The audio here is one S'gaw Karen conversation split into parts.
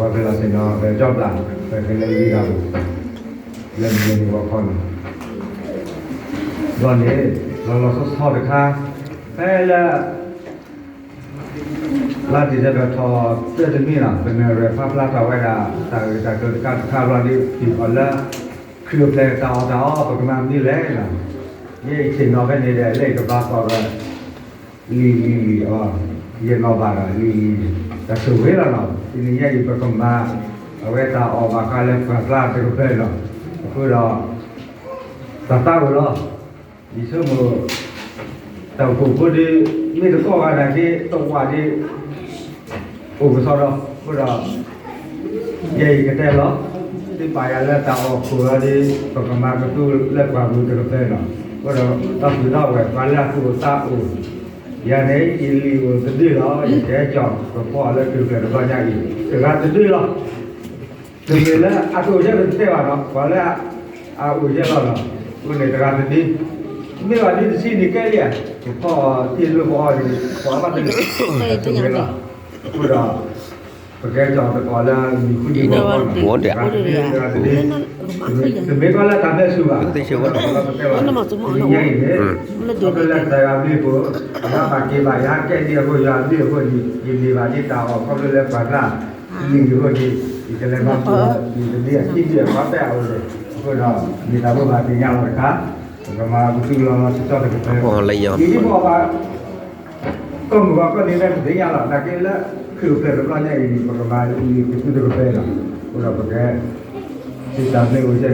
ဒီးဖဲလီၤဆ့ၣ်နီၤ ပကၠီပျၢ် ပကလဲၤလံဂၤပူၤ လၢမုၢ်နံၤဂီၤခီန့ၣ် ဘျီန့ၣ် လီၤလီၤဆီဆီတခါ ဖဲလၢ လါဒံၣ်စ့ဘၢၣ်ထီၣ်သၢတနံၣ်လီၤ ပနၢ်ရဲၣ်ဖးဖျါထီၣ်ဝဲဒၣ် တၢ်ဂ့ၢ်တၢ်ကျိၤတခါတခါဘျီဒီး ဟံၣ်အီၤလၢ ခရံာ်အိၣ်ဖျဲၣ်တၢ်အီၣ်တၢ်အီ ပကမၤမနုၤလဲၣ်လီၤ. ယဲအံၤဆ့ၣ်နီၤဖဲန့ၣ်ဒီး လၢယကဘၣ်ကီၢ်ဒီး လံာ်လံာ်လံာ်အီၤ ယနီၢ်ဘၣ်ဒီးလံာ်လံာ်လံာ် တၢ်ဆိၣ်ဂ့ၤလီၤနီၤ တနံၤညါအံၤပကမၤ အဝဲတၢ်အီၣ်ဘၣ်ဃးလၢပှၢ်ကျါတကပၤနီၤ အဃိဒီး တၢ်သးဝံၤလီၤ ယဆိကမိၣ် တၢ်အိၣ်ဖှိၣ်ဖိဒီး မ့ၢ်တကီၢ်ဂၤဒၣ်က့ တဝာ်ဒံး အိၣ်ကစီဒီ အဃိဒီး ယဲအံၤကတဲလီၤ သုပာ်ယၤလၢတၢ်အီၣ်ခိၣ်လီၤဒီး ပကမၤကသူလၢပှၢ်ပူၤတကပၤနီၤ အဃိဒီး ဒီပုၢ်ဒီဝဲၢ် ပှၤလၢအသူၣ်အိၣ်သးအိၣ် ယၤန့ၣ် ယလံာ်အိၣ်တဒုလီၤ ယကဟဲကၠီၣ်ကဖီလၢခရံာ်အိၣ်ဖျဲၣ်တဘျီညါအံၤ တဂၤတဒုလီၤ တမ့ၢ်လၢအတအိၣ်ယဲၢ်တတဲဘၣ်နီၤ ပှၤလၢအအိၣ်ယဲၢ်လီၤလီၤ အဃိန့ၣ်တဂၤတဒု မ့ၢ်ဘၣ်ဒ်တဆံန့ၣ်ကဲလံဧါ ကဖီထံၣ်လိာ်ကအီၣ်န့ၣ် ပှၤဘၣ်တမ့ၢ် တမ့ၢ်လီၤ အဃိဒီး ပကဲကီၢ်တကီၢ်လၢမံၤဃုမံၤဂီၤခီန့ၣ် တဂၤတဒုတဂၤတဒု တမ့ၢ်ကီၢ်လၢတၢ်ဘၢၣ်စၢၤဘၣ် ပတဲဘၣ်တဂၤတဂၤ တနံၤညါအံၤန့ၣ် ခီဖျိလၢတၢ်ယွၤဘျုးအဃိ ယွၤဘၣ်က့ၤဘၣ်ယၤ ကဲဒ်အဃိ ယွၤဘျုးအဃိန့ၣ် ယန့ၢ်ဘၣ်ဒ်တၢ်အီၣ်ခီဖျိလၢပှၢ်ကျါ လံာ်အဃိန့ၣ် ယကလဲၤဘၣ်ပှၤ ယတဒ်အခံဒ်အပှၤပဲၣ်အအိၣ်န့ၣ် အဃိဒီး မ့ၢ်တၢ်ဘိးဘၣ်သ့ၣ်ညါလီၤတခါ ပကမၤကသူလီၤလီၤဆီဆီတကပၤ ယဒ်ပအီၣ်ဘၣ် ကီၢ်မုၢ်ဂီၤကီၢ်နံၤလၢပသ့ၣ်ညါလီၤ နာ်က့လၢ ခရံာ်အိၣ်ဖျဲၣ်တဘျီညါအံၤန့ၣ် ပကမၤလံာ်ကသူတကပၤလီၤ အဃိဒီးပက သုတၢ်ဘျုးအိၣ်စဲန့ၣ် သုကဲကီၢ်တကီၢ်ဒီး ပကပာ်ဖှိၣ်ဒီးပကဖီမၤဖဲန့ၣ်တကပၤ ဒီးဆိက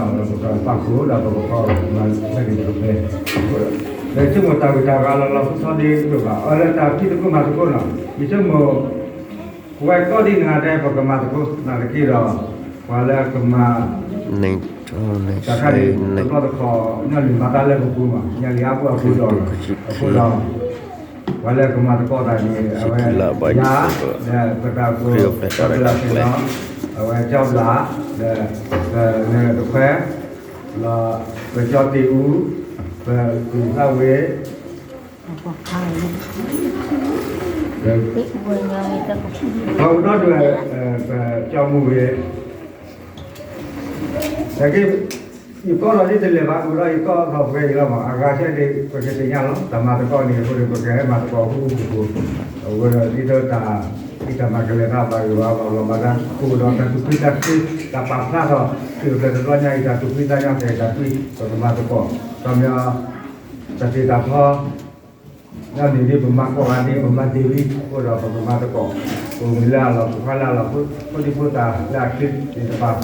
မိၣ်တၢ်ဂုၤတၢ်ဂၤလီၤလီၤဆီဆီဒ်သိးဘၣ် အီၤလၢတၢ်ဖံးသကိးမၤသကိးနီၤ ယဆိကမိၣ် ပဝဲကီၢ်ဒ်နဂၤဒဲး ပကမၤသကိးနာ်သက့ဒီး ပှၤလၢကမၤ တၢ်ခါန့ၣ် တဘျီတခီၣ် ညါလံာ်မၤတၢ်လၢပပူၤမး ညါလံာ်အါဘိအပူၤဒီး အဃိဒီး ပှၤလၢကမၤသကိးတၢ်န့ၣ် အဝဲ ယၤ ဒီးပတၢ်ကိး ကၠီဘျၣ်စ့ၣ်နီၤ အဝဲကၠီဘျၣ် ဒီး ပနၢ်တခွဲ လီၤ ပကၠီတ့ၢ်အူ ပကူၣ်သးဝ့ၢ် ပှၤကဒီဒွဲၣ် ပကၠီမူဝ့ၢ် နာ်က့ ယကီၢ်လီၤဒ်တလဲၤဘၣ် အိၣ်ဒီးယကီၢ်လီၤပှဲၤအံၤလီၤမး အဂၤဆဲဒ် ပကသ့ၣ်ညါလီၤ တၢ်မၤသကိးန့ၣ် အဃိန့ၣ် ပကဟဲမၤသကိးဟူဟူဖိဖိ အဝဲဒ်သိးတၢ် ဒ်တၢ်မၤကလဲၤတၢ်ဘၣ်ဂ့ၢ်ဘၣ်ဘၣ်ဘျီးဘၣ်ဒါ ဃိဒီးတၢ်သူၣ်ဖှံသးခု တၢ်ပာ်ဖျါထီၣ် ခရံာ်အိၣ်ဖျဲၣ်တဘျီညါအံၤ တၢ်သူၣ်ဖှံသးညီ တၢ်အဲၣ်တၢ်ကွံ ပကမၤသကိး ခီပညီ တၢ်တ့ၢ်တၢ်ဖီ လၢန့ၣ်ဒ်ပမၤကိးဂၤဒ် ပမၤတ့ၢ်ဝံၤ အဃိဒီးပကမၤသကိး ပအိၣ်မုာ်လၢအလီၢ် ပခွါလၢအလီၢ် ဖိဒံဖိသၣ်လၢအချ့သ့ၣ်တဖၣ်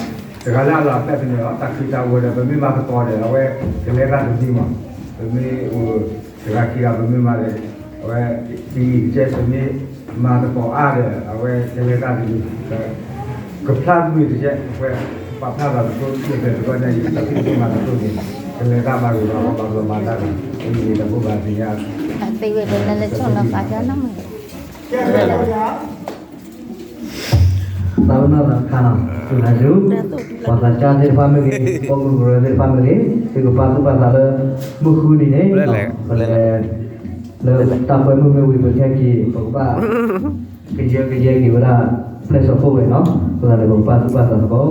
တဂၤလၢအလီၢ်အပျဲၢ်တန့ၢ်လီၤ တၢ်ခရံာ်တၢ်ဂီၤဒီး ပမ့ၢ်မၤသကိးဒီး အဝဲကလဲၤသးတမံၤမး ပမ့ၢ်အိၣ်တဂၤခံဂၤ ပမ့ၢ်မၤဒီး အဝဲ တယံာ်တကဲ ပမ့ၢ်မၤသကိးအါဒီး အဝဲကလဲၤသးတမံၤ ကဖျါမုာ်တကဲ အဝဲ ပာ်ဖျါထီၣ်သကိး ခရံာ်အိၣ်ဖျဲၣ်တဘျီညါအံၤ တၢ်ဖံးသကိးမၤသကိးန့ၣ် ကလဲၤသးဘၣ်ဂ့ၢ်ဘၣ်ဝီဘၣ်ဘျီးဘၣ်ဒါဒီး အဝဲန့ၣ်တၢ်ဘိးဘၣ်သ့ၣ်ညါ သ့ဝဲဒၣ်လၢလၢဆီလီၤပာ်ကနီၢ်မး သးပ့ၤနီၣ်သးတခါနီၤ သုနၤယူၤ ပှၤသးစၢ်သ့ၣ်တဖၣ်မ့ၢ်ဂ့ၤ ပိာ်မုၣ်ကရၢသ့ၣ်တဖၣ်မ့ၢ်ဂ့ၤ သုကပာ်သူၣ်ပာ်သးလၢ မုၢ်ဃုနံၤန့ၣ် ပလဲၤ လၢတၢ်ပှဲၤမုၢ်မ့ၢ်ဝံၤ ပကဟဲက့ၤ ပကဘၣ် ကယဲၢ်ကယဲၢ်က့ၤဝဲဒၣ် ပျဲၢ်စီၤဖိဝဲနီၤ အဃိသတးန့ၣ် ပကပာ်သူၣ်ပာ်သးသကိး